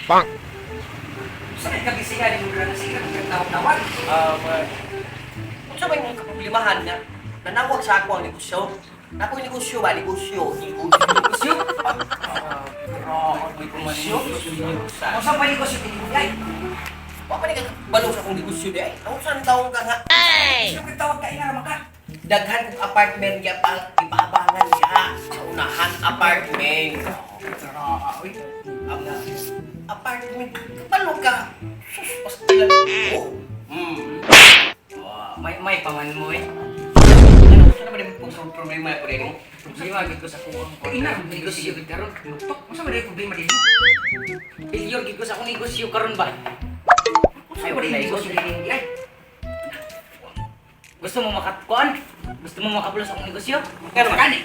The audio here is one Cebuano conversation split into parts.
Bonk. Sa kay kagisingan ni mo na sige ka tawag-tawag. Ah, unsa may mong kaproblemahan nga? Nanawag sa ako ang negosyo. Ako yung negosyo ba? Negosyo. Negosyo. Negosyo? Ah, negosyo? Unsa pa negosyo tinigay? Wa pa ni kabalo sa akong negosyo di ay. Ang saan taong ka nga? Sino kay tawag ka ina man ka? Daghan kong apartment ya pa ipaabangan niya sa unahan apartment. Tara, oy. Ang apartment kabalo ka. Sus, pastilan. Oh. May paman mo eh. Ano sa naman yung problema ko din mo? Problema gid ko sa kuwang Ina, negosyo gid karon. Tok, unsa man yung problema dinmo? Failure gid ko sa akong negosyo karon ba? Unsa man yung negosyo dinmo? Ay, Gusto mo makakuan? Gusto mo makapulos sa akong negosyo? Ngano man? kani.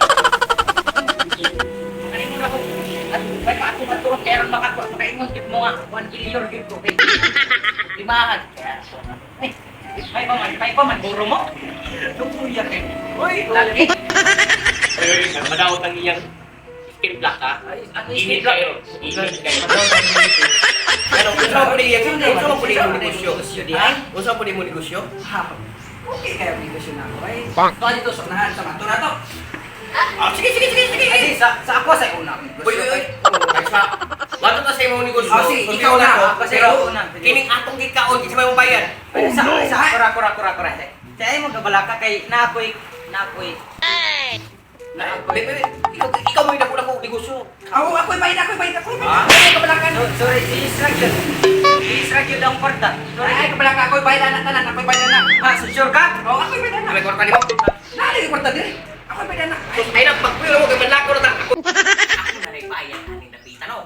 Kani mo na ko. At may paatong aturong kay aron makakuan makaingon gid mo nga 1 billion gid ko kay. Limahan. Eh, may paman buro mo. Lukuya kay. Uy, Lagi. Ay, madaot ang iyang skin black ha. Ay, ang Init skin black. kayo. Init kayo. Ano, unsa man pud iyang unsa man pud iyang negosyo? Negosyo di ay. Unsa pud imo negosyo? Ha. Okay kayo negosyo na ako ay. Bonk. To dito sa unahan sa mato na to. Ah, sige, sige, sige, sige. Ay, sa ako sa una. Uy, uy, uy. Ay, sa Wato ta sa imong negosyo. Ah, sige, Sulti ikaw na. ko, Kasi pero ikaw na. kining atong gikaon, kinsa may mong bayad? Oh, sa, no. Sa, kura, kura, kura, kura. Sa ay mo kabalaka kay naakoy, naakoy. Naakoy. Be, be, be, ikaw mo yung dako negosyo. Ako ako'y bayad, ako'y bayad, ako'y bayad. Ah? Ay, kabalakan. So, sorry, si Israg yun. Si Israg yun ang kwarta. Sorry. Ay, kabalakan, ako'y bayad na tanan, ako'y bayad na. Ha, so sure ka? Oh, ako'y bayad na. May kwarta nimo. Nari kwarta diri. Ako'y bayad na. Ay, Ay na pagpuyo mo kay manlakaw na ta. Ako. Ako na rin bayad aning napita no.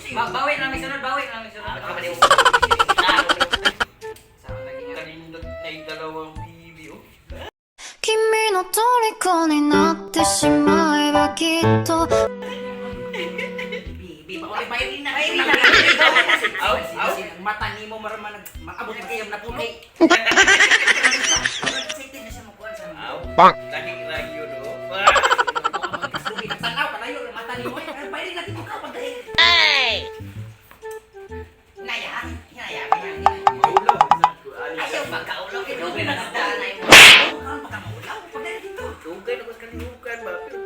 Bawi na may sunod, bawi na may sunod. Ah, baka mo. Sa lagi nga. Kanindot na yung dalawang bibi oh. 君の虜になってしまえばきっと Bi, bi, ako'y bayad na. Bayad na. Aw, aw. Ang mata nimo maraman maabot na kayo na puno. Excited na siya makuha sa mga. Aw. Bonk. Lagi lagi yun oh. Subi tanaw kalayo ang mata nimo. Ay, bayad na dito ka pagdali. Naya, naya, naya. Maulaw. Ayaw magkaulaw, kinubi na sa daan mo. Karon baka maulaw pagdali dito. Dugay na ko sa kalihukan ba? Pero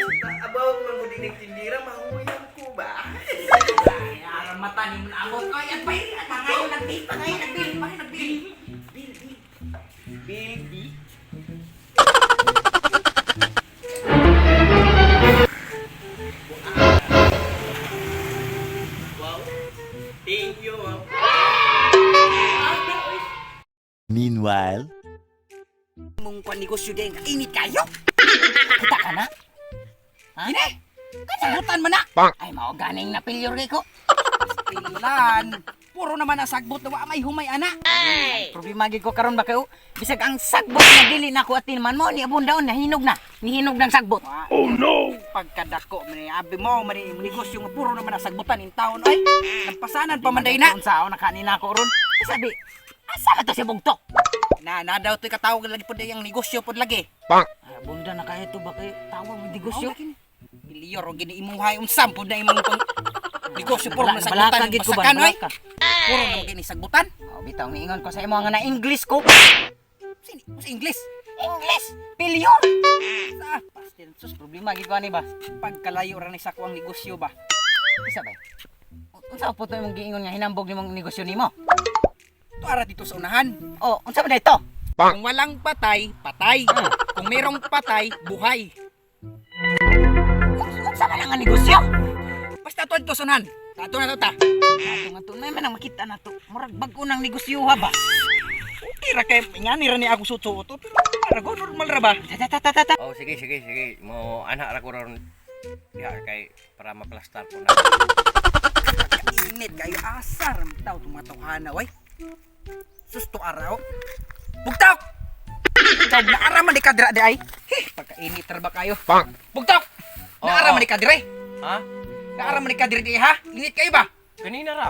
basta abaw man mo dinig tindira, mahuyan ko ba? Ay, aram mata nimo na abot ko. Ay, bayad na pangayo nagbil, pangayo nagbil, pangayo nagbil. Bil, bil. Bilbi. Wow. Thank you, ma'am. Meanwhile, Mong panegosyo din, init kayo. Kita ka na? Ha? Ini. Sagutan man na. Bonk. Ay, mao ganing na failure kay ko. Tilan. Puro naman ang sagbot na wa may humay ana. Problema gid ko karon ba kayo? Bisag ang sagbot na dili na ko atin man mo ni abon daon nahinog na. Nihinog ng sagbot. Oh no. Pagkadako man ni abi mo man ni negosyo nga puro naman ang sagbutan in taon ay. Nampasanan pa man day na. Unsa ako nakanin ako ron? Sabi, asa na to si Bugtok? Na na daw to'y katawag lagi pud ang negosyo pud lagi. Bonk. Ay, bunda na kayo to ba kayo? Tawag mo negosyo. Milyor og gini imuhay unsam pud na imong pang negosyo puro Bala- man sagbutan balaka gid ko ba? basakan oy. Balaka. Puro naman gini sagbutan. Oh, bitaw niingon ko sa imo nga na English ko. Sini sa English. English. Failure. Sa pastil Sus, problema gid ko ani ba? pagkalayo ra ni sa ako ang negosyo ba. Isa ba? Unsa po to imong giingon nga hinambog nimong negosyo nimo? To ara dito sa unahan. Oh, unsa ba ito? Bonk. Kung walang patay, patay. Kung merong patay, buhay. Unsa man ang negosyo? Basta to dito sa unahan. Ato na to ta. Ato nga to, may man ang makita na to. Murag bag-o ng negosyo ha ba? Okay ra kay ngani ra ni ako suot to pero ara go normal ra ba? Ta ta ta ta ta. Oh, sige, sige, sige. Mo anak ra ko ron diha kay para maplastar ko na. Init kayo asar ang tao tumatawhana way. Susto araw. Bugtaw. Ikaw na ara man di ka dira di ay. Heh, pagkainit ra ba kayo? Bonk. Bugtaw. Naara Oo. man di ka dire. Ha? Naara man di ka dire di ha? Init kayo ba? Kanina ra.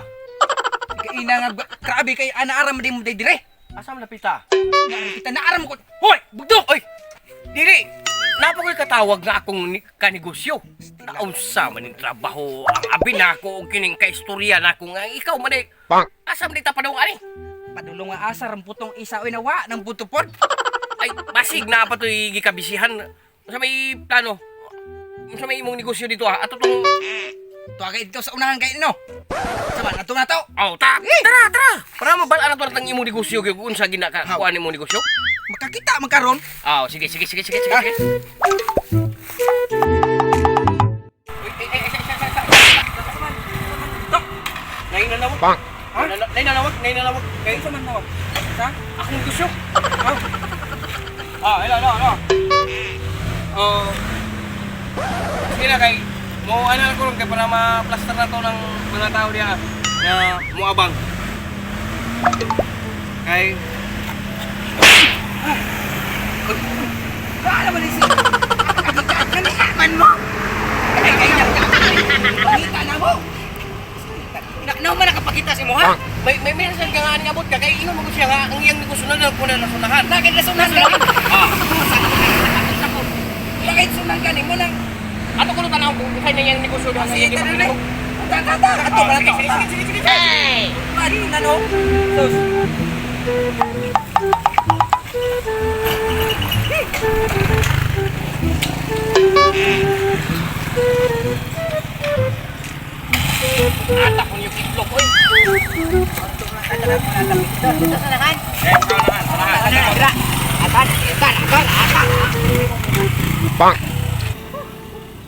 Kaina nga grabe kay ana ara man di mo di dire. Asa man napita? Naara kita naara mo ko. Hoy, bugtaw. Oy! Dili! Napakoy katawag nga akong kanegosyo. Naunsa man ning trabaho ang abi nako og kining kaistorya nako nga ikaw man eh. Asa man ita padung ani? Padulong nga asa ram putong isa oy nawa ng buto pod. Ay, basig na pa to'y gikabisihan. Unsa may plano? Unsa may imong negosyo dito ah? Ato tong Tuwagay dito sa unahan kay no. Sama na to. Oh, ta. Tara, tara. Para mabal-an na to ang imong negosyo gyud kung unsa ginaka kuan imong negosyo. Makakita man karon. Oh, sige, sige, sige, sige, sige. Sige. Nay nanawag. Ha? Nay nanawag, nay nanawag. Kay Unsa man nawag? Sa? akong negosyo. Ah, ila, ila, ila. Oh. Sige na kay mo ano na ko ron kay para ma-plaster na to ng mga tao diha na moabang. Kay Wala man si. Kakita man mo. Ay kay na. Kita na mo. Na, na man nakapakita si mo ha? May may sa nga nga abot ka kay ingon mo ko siya nga ang iyang negosyo na lang ko na nasunahan. Bakit nasunan ka? Ah, Bakit sunan ka ni mo nang ato ko tanaw kung unsay na iyang negosyo diha sa Sige, iyang tara na. gipakita. Ta ta ta. Ato Ah, ba sige, to? sige, sige, sige, sige. Mari na no. Sus. Ata ko niyo itlog oy.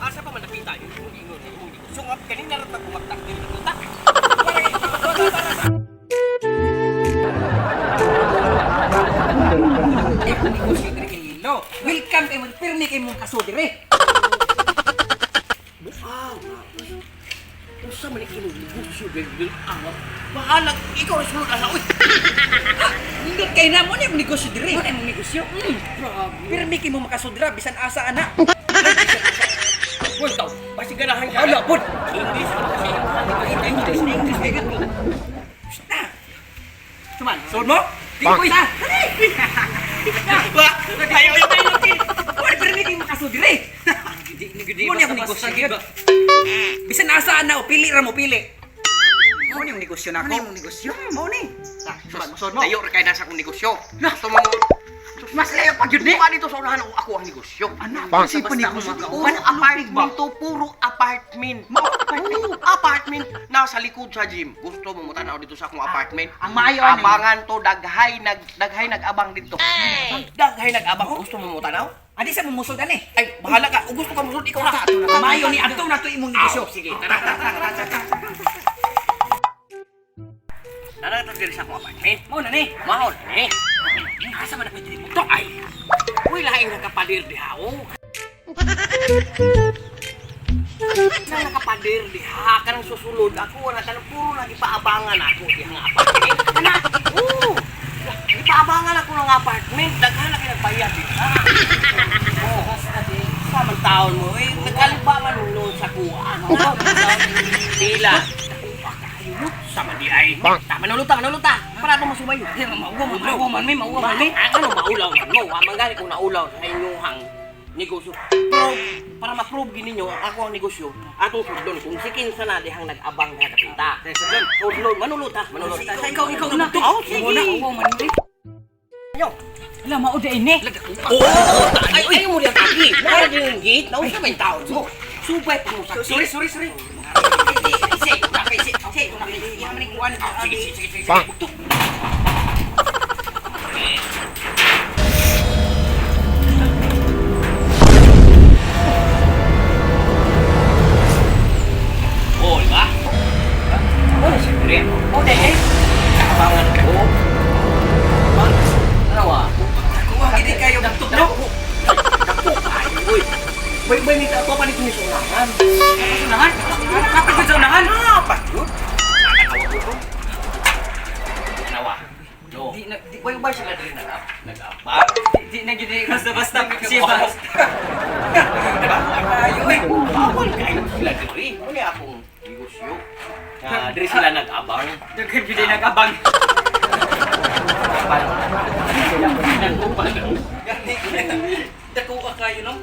Asa pa man nakita yung imong ingon sa imong negosyo nga kanina ra ta bumaktak diri nakita. Eh, negosyo diri kay Lilo. Welcome kay mo pirmi kay mong kaso diri. Buang. Usa man imong negosyo diri awat. Bahala ikaw ra sulod asa oy. Nindot kay na mo ni imong negosyo diri. Mo imong negosyo. Pirmi kay mo makasudra bisan asa ana. Uy, taw, basi ganahan ka. Ala pod. English man kasi imong English na English kay gud. Na. Suman, sud mo? Di ko isa. Dali. Ba, kayo yung tayo. Wala pirmi kay makasudre. Mo ni imong negosyo gyud. Bisan asa ana o pili ra mo pili. Mo ni imong negosyo nako. Mo ni imong negosyo. Mo ni. Suman, sud mo. Tayo ra kay nasa akong negosyo. Gusto mo Mas layo pa gyud ni. Buka dito sa unahan ako, ako ang negosyo. Anak, Basta kasi pa negosyo. Puro apartment to, puro apartment. Puro apartment. Nasa likod sa gym. Gusto mo mutanaw dito sa akong apartment. Ang maayo ani. Abangan to, daghay nag daghay nag-abang dito. Daghay nag-abang. Gusto mo mutanaw? Adi sa mumusod ani. Ay, bahala ka. Kung gusto ka musod, ikaw na. Mayo ni adto na to imong negosyo. Aw, sige, tara, tara, tara, tara, tara. Tara, tara, diri sa akong apartment. Mo na ni. Mahon, eh. Asa man na pwede mo To ay. Uy, laing nakapadir diha oh. Nang nakapadir diha kanang susulod ako na kanang puro na gipaabangan ako diha nga apartment. Ana, oo. Gipaabangan ako ng apartment, daghan na kay nagbayad diha. Oh, sa man taon mo eh nagkaliba man noon sa kuha. Pila. Sa man di ay. Ta manuluta, manuluta. Para ako masubay. Mauwa man, mauwa man mi, mauwa man mi. Ang ano, maulaw man mo. Wa man gani kung naulaw sa inyong negosyo. Pero para ma-prove gini ninyo ang ako ang negosyo, atong sudlon kung si kinsa na dihang nag-abang na kapita. Sudlon, sudlon, manulot ha, manulot. Ikaw, ikaw na. Oh, sige. Mo na, uwa man mi. Yo. Ala mao di ini. Oo, ay, ay mo diyan taki. Mara din yung gate, nausa man taon mo. Subay pa mo sa Sorry, sorry, sorry. Sige, sige, sige, sige. sige. Oh, di ba? Oh, siyempre. Oh, deh. Nakabangan ko. Bang, ano ah? Kuha gid kayo bugtok no. Dako kayo, uy. Bay, bay, nita ako pa nito ni Sunahan. Sunahan. Kapit gud sa unahan. Apat yun. Nakatawa ko to. Tanawa. No. Di na di Bay, bay sila diri nag-abang. di na gid basta basta siya basta. Ayo eh. Bawal kayo sila diri. Ano akong negosyo? Na diri sila nag-abang. Daghan gid nag-abang. Dako ka kayo no.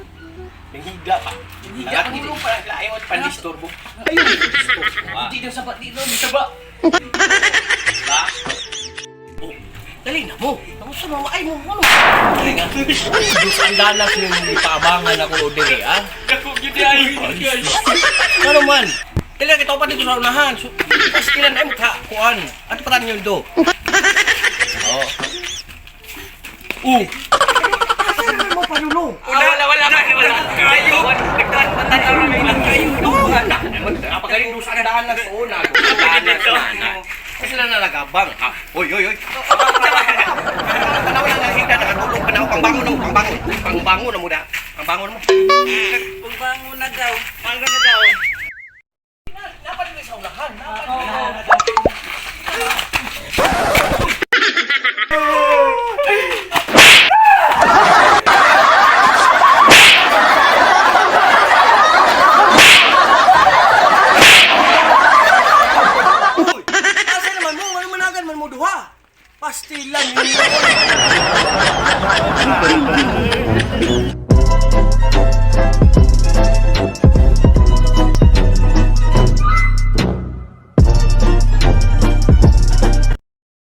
Nanghiga pa. Nanghiga, Nakatulog pa lang sila. Ayaw at pandisturbo. Ayun, disturbo. Hindi daw saba, di daw saba. Diba? Oh, dali na mo. Ako sa mga ay mo, ano? Diyos ang dalas yung ipaabangan ako diri, ah. Dako gyud di ay. Ano man? Dali kita pa dito sa unahan. So, pastilan ay mukha kuan. Ano pa tanyo do? Oh. Mo panulong. Wala wala wala wala. Kayo. Nagtan patan kayo. Napagaling doon sa dalan sa una. Dalan na na. Kasi sila na nagabang. Ha? Oy, oy, oy. Tanaw lang ang hita, nakatulog pa na ako. Pangbangon na mo, pangbangon. Pangbangon na mo na. Pangbangon na mo. Pagbangon na daw. Pangbangon na daw. Napaling sa unahan. Uy, asa naman mo? Ano managan man mo duha? Pastilan yun.